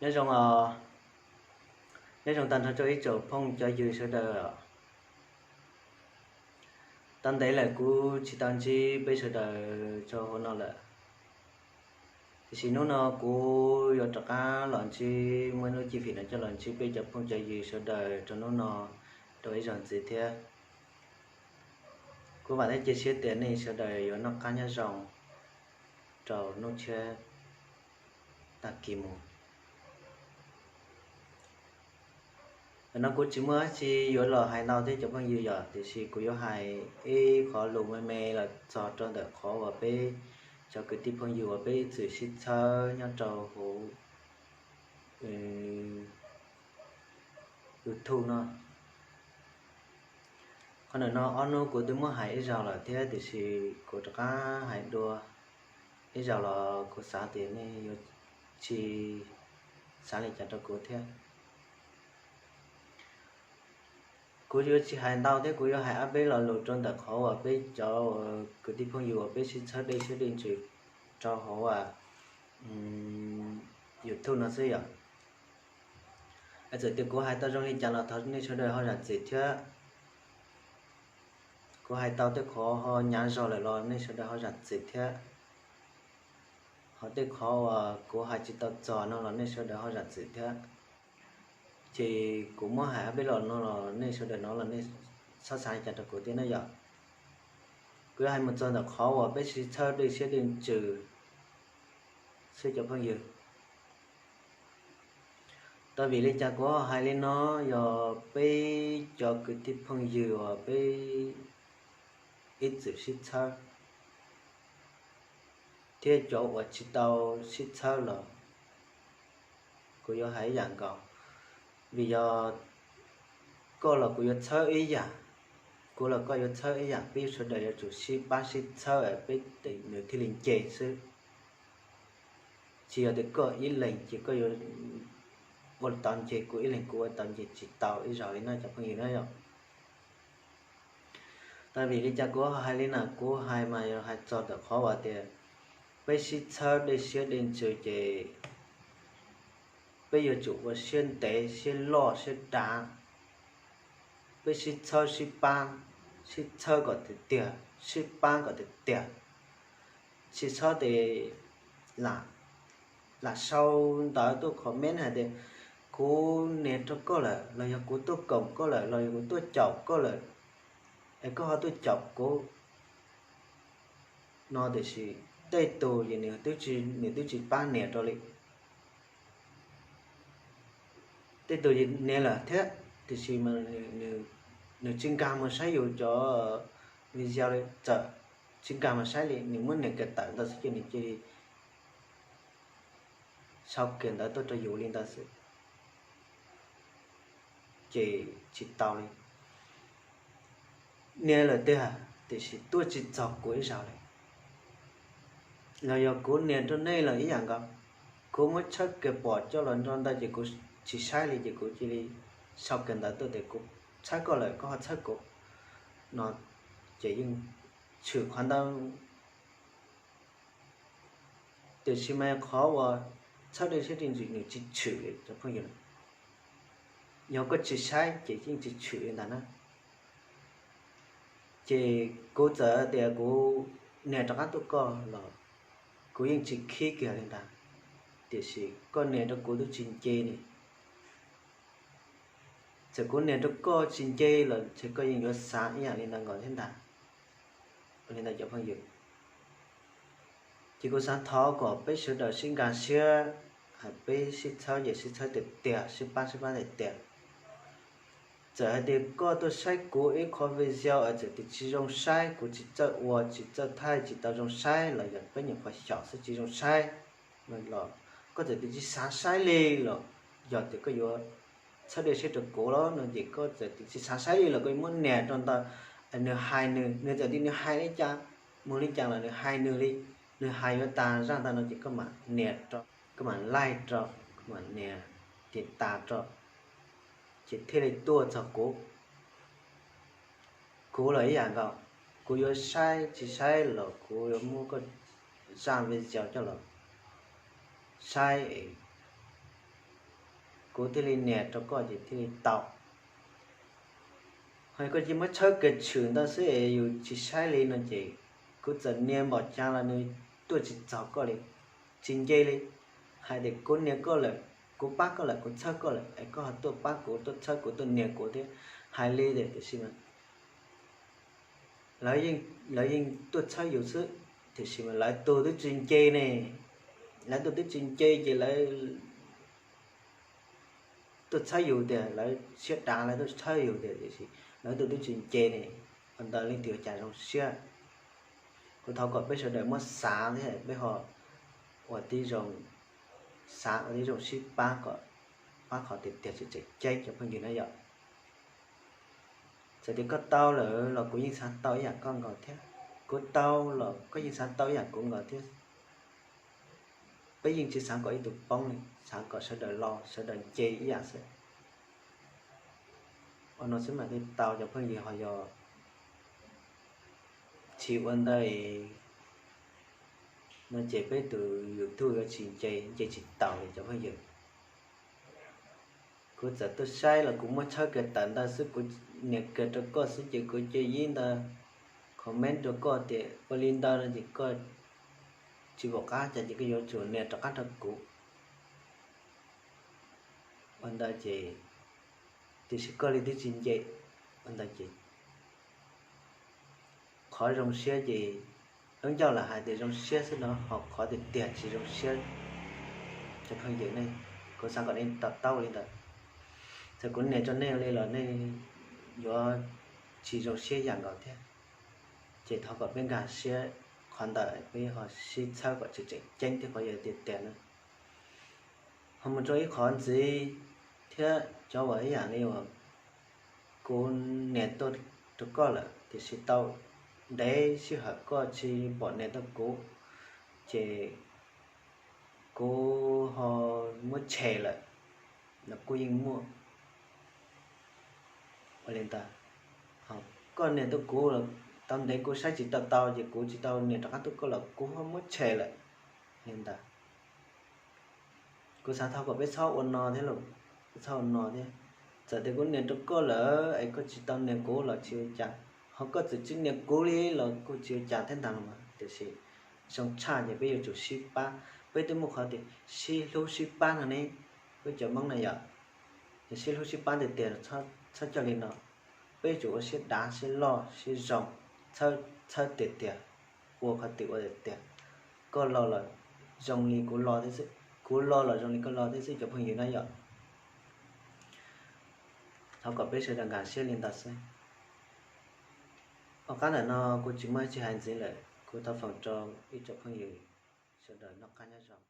Nyob zoo, nyob zoo tag nrho rau ib tsoom phooj cov ywg sawv daws. Tau ntev lawm kuv tsis tau ntsib peb sawv daws rau hauv no lawm, tiam sis hnub no kuv yuav rov qab los ntsib, muaj lub cib fim no coj los ntsib peb cov phooj cov ywg sawv daws rau hnub no rau ib zaug ntxiv thiab. Kuv vam thiab cia siab tias nej sawv daws yuav noj qab nyob zoo rau hnub tshiab tag kis mus. Ntawm no kuv tsis muaj dab tsi yuav los hais ntau thiab cov phooj ywg yom, tiam sis kuv yuav hais ib qho lus me me los txog rau ntawm qhov uas peb cov kwv tij phooj ywg uas peb ib txwm sib txhawb nyob rau hauv YouTube no. Qhov ntawm no ob hnub kuv twb muab hais ib zaug lawm thiab, tiam sis kuv rov qab hais dua ib zaug los kuv xav tias nej yuav tsis xav li cas rau kuv thiab. Kuv yuav tsis hais ntau thiab, kuv yuav hais ob peb lo lus rau ntawm qhov uas peb cov kwv tij phooj ywg uas peb sib txhawb dej siab dej ntsws rau hauv YouTube no xwb yom. Txawm tias kuv hais tau zoo li cas los thov nej sawv daws ho zam txim thiab. Kuv hais tau tej qhov ho hnyav zog lawm los nej sawv daws ho zam txim thiab. Ho tej qhov uas kuv hais tsis tau txog no los nej sawv daws ho zam txim thiab. Ces kuv muab hais ob peb lo no los nej sawv daws hnov los nej txhob xav li cas rau kuv thiab na yom. Kuv yuav hais mus txog ntawm qhov uas peb sib txhawb dej siab dej ntsws xwb cov phooj ywg. Tau vim li cas kuv ho hais li no? Yog peb cov kwv tij phooj ywg uas peb ib txwm sib txhawb thiab cov uas tsis tau sib txhawb los kuv yuav hais ib yam nkaus. Vim yog koj los kuv yuav txhawb ib yam, kuv los koj yuav txhawb ib yam, peb sawv daws yuav tsum sib pab sib txhawb peb nws thiaj li nce xwb. Tsis yog tias koj ib leeg ces koj yuav ua tau nce, kuv ib leeg kuv ua tau nce, tsis tau ib zaug li na cov phooj ywg na yom. Tau vim li cas kuv hais li na? Kuv hais mas yog hais txog ntawm qhov uas tias peb sib txhawb dej siab dej ntsws ces peb yuav tsum ua siab ntev siab loj siab dav. Peb sib txhawb sib pab, sib txhawb kom tiag tiag, sib pab kom tiag tiag. Tsis txhob tias lam sau ntawv tuaj comment hais tias kuv nias rau koj lawm, los yog kuv tuaj koom koj lawm, los yog kuv tuaj caum koj lawm, es koj ho tuaj caum kuv no. Tiam sis tej tus ces nws twb tsis pab nias rau li. Tej tus nias lawm thiab, tiam sis mas nws tsis nkag mus saib yus cov video li, txawm tsis nkag mus saib li, nws muab nias kiag tawm ntawd xwb ces nws cia li sau kiag ntawv tuaj rau yus li ntawd xwb, ces tsis tau li. Nias lawm tiag, tiam sis tuaj tsis txog kuv ib zaug li. Los yog kuv nias rau nej los ib yam nkaus, kuv muab tshawb kiag pom coj los nrog ntawd ces kuv tsis saib li, ces kuv cia li sau kiag ntawv tuaj tias kuv txhawb koj lawm koj ho txhawb kuv no, ces yeej tshwm qhov ntawd. Tiam sis mas qhov uas txhawb dej siab dej ntsws nws tsis tshwm li cov phooj ywg. Yog koj tsis saib ces yeej tsis tshwm li ntag na. Ces kuv txawm tias kuv nias rov qab tuaj koj los kuv yeej tsis khib kiag li ntag, tiam sis koj nias rau kuv twb tsis nce li. Txawm kuv nias rau koj tsis nce los ces koj yeej yuav xav ib yam li ntawd nkaus thiab ntag. Li ntawd cov phooj ywg, ces kuv xav thov kom peb sawv daws sib nkag siab, peb sib txhawb ces sib txhawb tiag tiag, sib pab sib pab tiag tiag. Txawm hais tias koj tuaj saib kuv ib qho video es txawm tias tsis zoo saib, kuv tsis txawj ua tsis txawj thaij tsis tau zoo saib los yog peb nyuam qhuav xyaum xwb tsis zoo saib los koj txawm tias tsis xav saib li los yog tias koj yuav txhawb dej siab rau kuv los no ces koj txawm tias tsis xav saib li los koj yuav muab nias rau ntawd, nws hais nws, nws txawm tias nws hais li cas, mus li cas los nws hais nws li, nws hais yuav tas zaj ntawd no ces koj mam nias rau, koj mam like rau, koj mam nias tiv tas rau, ces thiaj li tuaj txog kuv. Kuv los ib yam nkaus, kuv yuav saib tsis saib los kuv yuav muab koj zaj video coj los saib es kuv thiaj li nias rau koj ces thiaj li tau. Ho koj cia muab tshawb kiag tshwm ntawd xwb es yus tsis saib li no ces kuv txawm nias npaum cas los nws tuaj tsis txog koj li, tsis nce li. Hais tias kuv nias koj lawm, kuv pab koj lawm, kuv txhawb koj lawm es koj ho tuaj pab kuv, tuaj txhawb kuv, tuaj nias kuv thiab, hais li tias tiam sis mas lawv yeej tuaj txhawb yus xwb, tiam sis mas lawv tus twb tsis nce ne. Lawv tus twb tsis nce ces lawv tuaj txhawb yus tias lawv siab dav, lawv tuaj txhawb yus tias tiam sis lawv tus twb tsis nce ne. Ua ntawd leej twg ua cas zoo siab? Kuv thov kom peb sawv daws muab xav thiab peb ho ua tib zoo, xav ua tib zoo sib pab kom pab qhov tiag tiag tseem ceeb cov phooj ywg na yom. Txawm tias koj tau lawm los kuv yeej xav tau ib yam koj nkaus thiab, kuv tau los koj yeej xav tau ib yam kuv nkaus thiab. Peb yeej tsis xav kom ib tug poob li, xav kom sawv daws los sawv daws nce ib yam xwb. Ua no xwb mas thiaj tau cov phooj ywg, ho yog tsis ua ntawd no ces peb tus YouTube yuav tsis nce, nce tsis taus li cov phooj ywg. Kuv txawm tuaj saib los kuv muab tshawb kiag tawm ntawd xwb, kuv nias kiag rau koj xwb ces kuv cia li ntawd comment rau koj tias ua li ntawd no ces koj tsis pom qab cas ces koj yuav tsum nias rov qab rau kuv. Ua ntawd ces tiam sis koj li twb tsis nce. Ua ntawd ces qhov zoo siab ces lub ncauj lam hais tias zoo siab xwb no, ho qhov tiag tiag tsis zoo siab cov phooj ywg ne, kuv xav kom nej to taub li ntawd. Txawm kuv nias rau nej li los nej yuav tsis zoo siab ib yam nkaus thiab. Ces thov kom peb nkag siab qhov ntawd, peb ho sib txhawb kom tseem tseem ceeb thiab qhov yog tiag tiag na. Ho mus rau ib qhov ntxiv thiab, cov uas ib yam li uas kuv nias tuaj rau koj lawm tiam sis tau ntev sij hawm koj tsis pom nias tuaj kuv, ces kuv ho muab tshem lawm los kuj yeej muaj. Ua li ntawd, koj nias tuaj kuv los tau ntev kuv saib tsis tau tau ces kuv tsis tau nias rov qab tuaj koj los kuv ho muab tshem lawm li ntawd. Kuv xav thov kom peb txhob ua no thiab los, peb txhob ua no thiab. Txawm tias kuv nias rau koj lawm es koj tsis tau nias kuv los tsis ua cas, ho koj txawm tsis nias kuv li los kuj tsis ua cas thiab ntag los mas, tiam sis zoo tshaj ces peb yuav tsum sib pab. Peb twb muaj qhov tias sib hlub sib pab no ne, peb cov Hmoob na yom. Ces sib hlub sib pab tiag tiag, txhob coj li no. Peb yuav tsum ua siab dav siab loj siab zoo, txhawb tiag tiag, ua qhov twg ua tiag tiag. Koj los los zoo li kuv los thiab xwb, kuv los los zoo li koj los thiab xwb cov phooj ywg na yom. Thov kom peb sawv daws nkag siab li ntawd xwb. Ob qab ntawm no kuv tsis muaj tsis hais ntxiv lawm, kuv thov foom rau ib tsoom phooj ywg sawv daws noj qab nyob zoo.